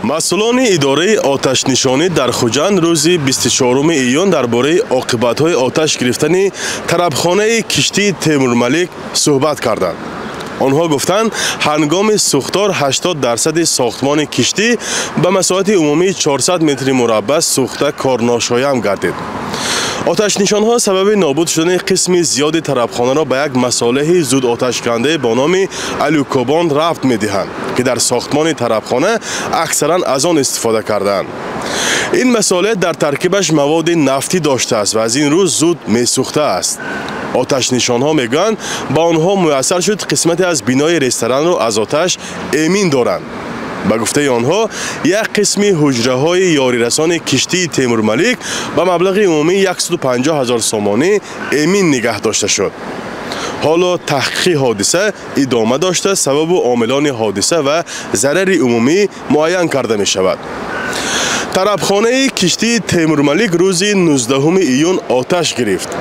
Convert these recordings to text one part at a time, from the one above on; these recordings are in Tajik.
Масъулони идораи оташнишонӣ дар Хуҷанд рӯзи 24 июн дар бораи оқибатҳои оташ гирифтани тарабхонаи киштии Темурмалик суҳбат карданд. Онҳо гуфтанд, ҳангоми сӯхтор 80% сохтмони киштӣ ба масоҳати умумии 400 метри мураббаъ сӯхта корношоям гардид. Оташнишонҳо сабаби нобуд шудани қисми зиёди тарабхонаро ба як масолеҳи зудоташкунандае бо номи алюкобон рабт медиҳанд, ки дар сохтмони тарабхона аксаран аз он истифода кардаанд. Ин масолеҳ дар таркибаш маводи нафтӣ доштааст ва аз ин рӯз зуд месӯхтааст. Оташнишонҳо мегӯянд, ба онҳо муяссар шуд қисмате аз бинои ресторанро аз оташ эмин доранд. Ба гуфтаи онҳо, як қисми ҳуҷраҳои ёрирасони киштии Темурмалик ба маблағи умумии 150 ҳазор сомонӣ эмин нигаҳ дошта шуд. Ҳоло таҳқиқи ҳодиса идома дошта, сабабу омилони ҳодиса ва зарари умумӣ муайян карда мешавад. Тарабхонаи киштии Темурмалик рӯзи 19 июн оташ гирифт.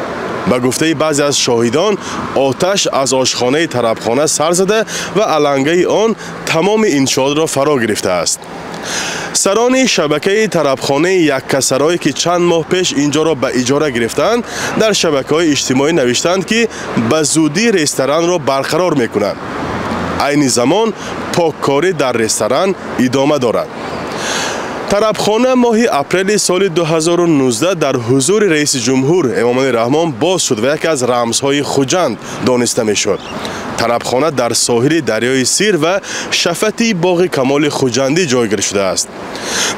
Ба гуфтаи баъзе аз шоҳидон, оташ аз ошхонаи тарабхона сар зада ва алангаи он тамоми иншоотро фаро гирифтааст. Сарони шабакаи тарабхонаи яккасарое, ки чанд моҳ пеш инҷоро ба иҷора гирифтаанд, дар шабакаҳои иҷтимоӣ навиштанд, ки ба зудӣ ресторанро барқарор мекунанд. Айни замон поккорӣ дар ресторан идома дорад. Тарабхона моҳи апрели соли 2019 дар ҳузури раиси ҷумҳур Эмомалӣ Раҳмон боз шуд ва яке аз рамзҳои Хуҷанд дониста мешуд. Тарабхона дар соҳили дарёи Сир ва шафати боғи Камоли Хуҷандӣ ҷойгир шудааст.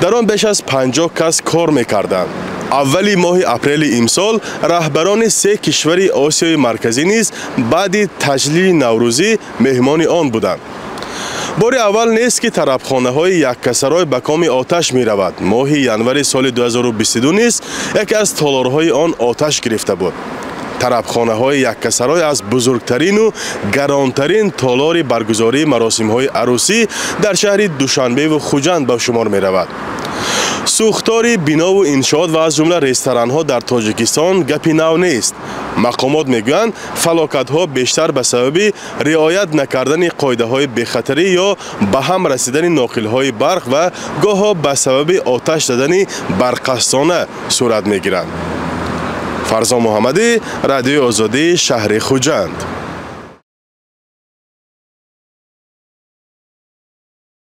Дар он беш аз 50 кас кор мекарданд. Аввали моҳи апрели имсол раҳбарони се кишвари Осиёи Марказӣ низ баъди таҷлили наврӯзӣ меҳмони он буданд. Бори аввал нест, ки тарабхонаҳои яккасарой ба коми оташ меравад. Моҳи январи соли 2022 низ яке аз толорҳои он оташ гирифта буд. Тарабхонаҳои яккасарой аз бузургтарину гаронтарин толори баргузории маросимҳои арӯсӣ дар шаҳри Душанбеву Хуҷанд ба шумор меравад. Сӯхтори бинову иншоот ва аз ҷумла ресторанҳо дар Тоҷикистон гапи нав нест. Мақомот мегӯянд, фалокатҳо бештар ба сабаби риоят накардани қоидаҳои бехатарӣ ё ба ҳам расидани ноқилҳои барқ ва гоҳо ба сабаби оташ задани барқасдона сурат мегиранд. Фарзон Муҳаммадӣ, Радиои Озодӣ, шаҳри Хуҷанд.